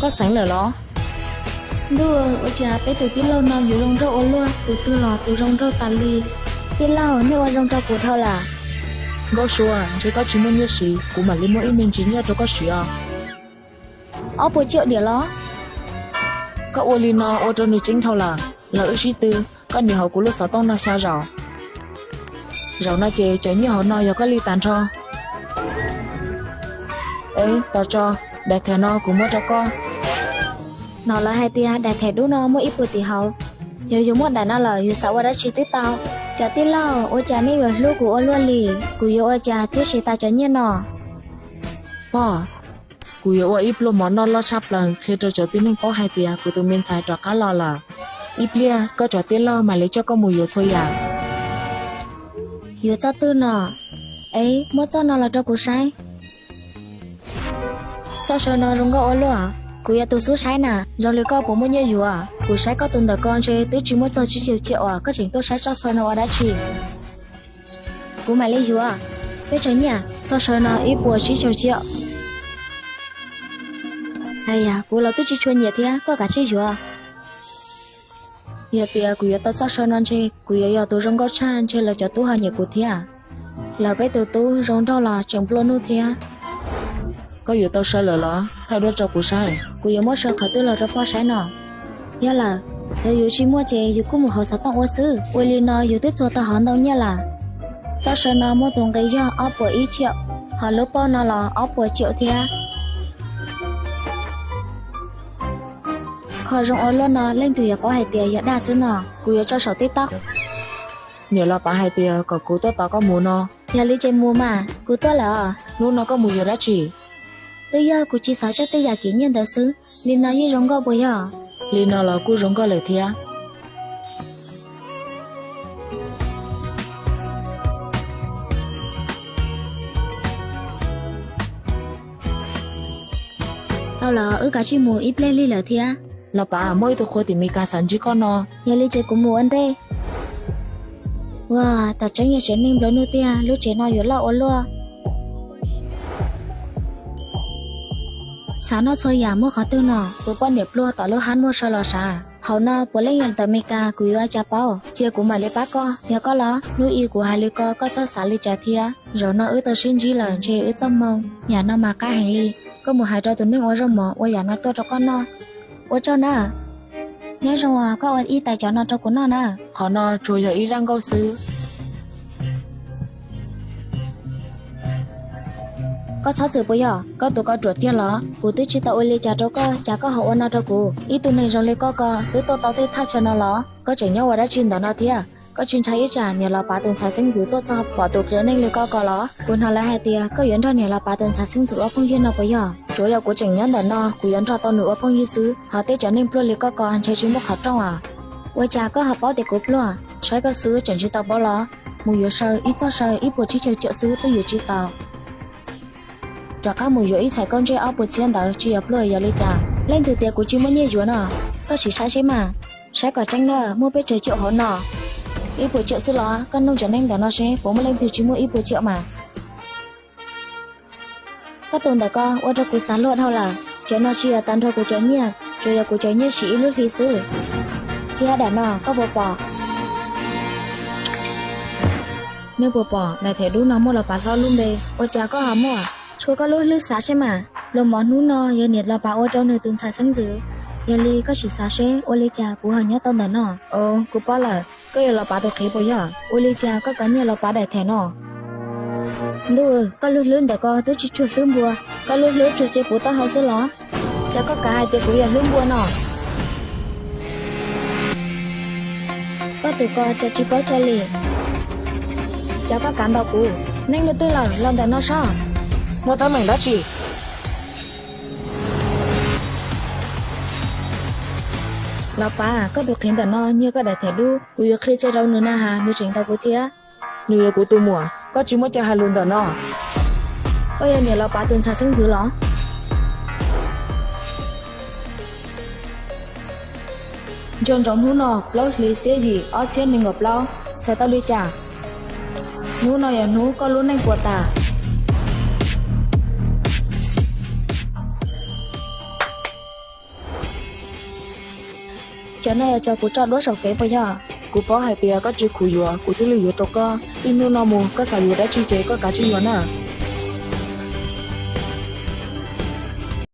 Koj xeev lawm los? Ntuj, ua cas peb tus tij laug no yuav zoo nraug ua luaj, tus twg los tus zoo nraug tas li. Tij laug, nej ua zoo rau kuv dhau lawm. Nkauj Sua, ntshe koj tsis muaj nyiaj siv, kuv mam li muab ib me ntsis nyiaj rau koj siv os. Ob puas ciaj diam los? Koj ua li no ua rau nws ceeb dhau lawm. Los wb sib tw, koj nias hauv kuv lub xov tooj no xya zaum. Zaum no ces cov nyiaj hauv no yog koj li tag nrho. Tos tso, daim them no kuv muab rau koj. Hnov lawv hais tias daim them dub no muaj ib puas tim hauv. Yog yus muaj daim no lawm yus xav ua dab tsi twb tau. Cov tij laug, ua cas nej yuav hlub kuv ua luaj li? Kuv yuav ua cas thiaj siv tas cov nyiaj no? Pog, kuv yuav ua ib pluag mov noj loj tshaj plaws qhia rau cov tib neeg paub hais tias kuv tus me ntxhais rov qab los lawm. Ib pliag koj cov tij laug mam li coj koj mus yuav txhua yam. Yuav txoj twg no? Es muab txoj no los rau kuv saib. Txoj saw no zoo nkauj ua luaj. Kuv yog tus xub saib na, zoo li koj puas muaj nyiaj yuav? Kuv saib koj tus ntawm ko ntshe twb tsis muaj txog tsib caug ciaj uas koj tseem tuaj saib txoj saw no ua dab tsi? Kuv mam li yuav. Peb tso nyiaj, txoj saw no ib puas tsib caug ciaj. Hais yam kuv los twb tsis tshua nyiam thiab, koj kav tsij yuav. Yog tias kuv yuav tau txoj saw no ntshe kuv yuav yog tus zoo nkauj tshaj, ntshe lawv cov tub ho nyiam kuv thiab. Lawv peb tus tub zoo nraug los tseem nplua nuj thiab. Koj yuav tau saw lawm los? Thaij duab rau kuv saib. Kuv yuav muab saw qhov twg los rau pog saib no? Yog lawm, yog yus tsis muaj ces yus kuj mus hauv xov tooj ua xwb. Ua li no yus twb txuag tau hov ntau nyiaj lawm. Txoj saw no muaj tus nqi yog ob puas ib ciaj, ho lub paub no los ob puas ciaj thiab. Qhov zoo ua luaj no leej twg yuav paub hais tias yog dag xwb no? Kuv yuav tso saum TikTok. Niam los pav hais tias kom kuv tuaj tos koj mus no. Yog li ces mus mas, kuv tuaj lawm os. Hnub no koj mus yuav dab tsi? Twb yog kuv tsis xav siab tej yam kim nyiaj ntawd xwb. Li no yeej zoo nkauj puas yog? Li no los kuj zoo nkauj lawm thiab. Tau los wb kav tsij mus, ib pliag lig lawm thiab. Los pav, muaj ib tug qhua tim Mes Kas xav ntsib koj no. Yog li ces kuv mus ua ntej. Ua, tam tseeb yog tsev neeg nplua nuj tiag, lub tsev no yuav loj ua luaj. Xav noj txhua yam muaj qhov twg no? Tus poj niam pluag tom lub hab muaj saw los sav. Hauv no puav leej yog ntawm Mes Kas, kuv yuav ua cas paub? Cia kuv mam li pab koj. Yog koj los, hnub ib kuv hais li ko koj txhob xav li cas thiab. Zaum no wb tau sib ntsib lawm ntshe wb txoj hmoo. Yam no mas qab heev li. Koj mus hais rau tus neeg ua zaub mov ua yam no tuaj rau koj noj. Ua tsaug na. Nyob zoo os, koj ua ib tais cov no rau kuv noj na. Qhov no tsuas yog ib zaj nkauj xwb. Koj txhob txwm puas yog? Koj tus ko ruam tiag los? Kuv twb tsis tau ua li cas rau koj, cas koj ho ua no rau kuv? Ib tug neeg zoo li koj ko twb tuaj tau tej thaj chaw no los? Koj tseem nyob ua dab tsi ntawm no thiab? Koj tsis ntshai ib tsam niam los pav tus ntxhais xeeb ntxwv tuaj txog pom tus qias neeg li koj ko los? Kuv hnov lawv hais tias koj yuav nrog niam los pav tus ntxhais xeeb ntxwv ua phooj ywg no puas yog? Tsuav yog kuv tseem nyob ntawm no, kuv yuav nrog tau nws ua phooj ywg xwb. Ho tej cov neeg pluag li koj ko ntshe tsis muaj qhov rooj as. Ua cas koj ho paub tias kuv pluag? Saib koj xwb tseem tsis tau paub los? Mus yuav saw ib txoj saw ib puas tsib caug ciam xwb twb yuav tsis tau. Rov qab mus yuav ib txhais kauj ntsej ob puas txhiab ntawd tsis yog pluag yog li cas? Leej twg tias kuv tsis muaj nyiaj yuav no? Koj sim saib seb mas. Saib kom tseeb na, muaj peb caug ciam hauv no. Ib puas ciam xwb los? Koj nug cov neeg ntawm no seb puas muaj leej twg tsis muaj ib puas ciam mas. Koj tus ntawm ko ua rau kuv xav luag dhau lawm. Cov no tsis yog tag nrho kuv cov nyiaj, tsuas yog kuv cov nyiaj siv ib lub hli xwb. Thiab daim no koj puas pom? Nej puas pom daim them dub no muaj los pav hlob lub npe? Ua cas koj ho muaj? Tshuav koj lub hlwb xav seb mas. Pluas mov hnub no yog niam los pav ua rau nws tus ntxhais xeeb ntxwv. Yog li koj sim xav seb ua li cas kuv ho nyob tau ntawm no. Kuv paub lawm, koj yog los pav tus qhev puas yog? Ua li cas koj kav nyiaj los pav daim them no? Ntuj, koj lub hlwb ntawm ko twb tsis tshua hlwb npua, koj lub hlwb tsuas cia puv taub hau xwb los? Cas koj kav hais tias kuv yog hlwb npua no? Koj tus ko cas tsis paub tsav li. Cas koj kav ntaus kuv? Neeg lub twg lawm los ntawm no sob. Muaj teeb meem dab tsi? Los pav, koj tus qhev ntawm no nyiag koj daim them dub, kuv yuav qhia tseg rau nws na has nws tseem ntaus kuv thiab. Nws yog kuv tus muam, koj tsis muaj cai hais lus ntawm no. Koj yog niam los pav tus ntxhais xeeb ntxwv los? Nco ntsoov hnub no plaub hli xiab yim ob txhiab nees nkaum plaub, txhais tau li cas? Hnub no yog hnub koj lub neej puas tas. Cov no yog cov kuv tso duab saum fev puas yog? Kuv paub hais tias koj tsis khum yuav, kuv thiaj li yuav rau koj. Txij hnub no mus koj xav yuav dab tsi ces koj kav tsij yuav na.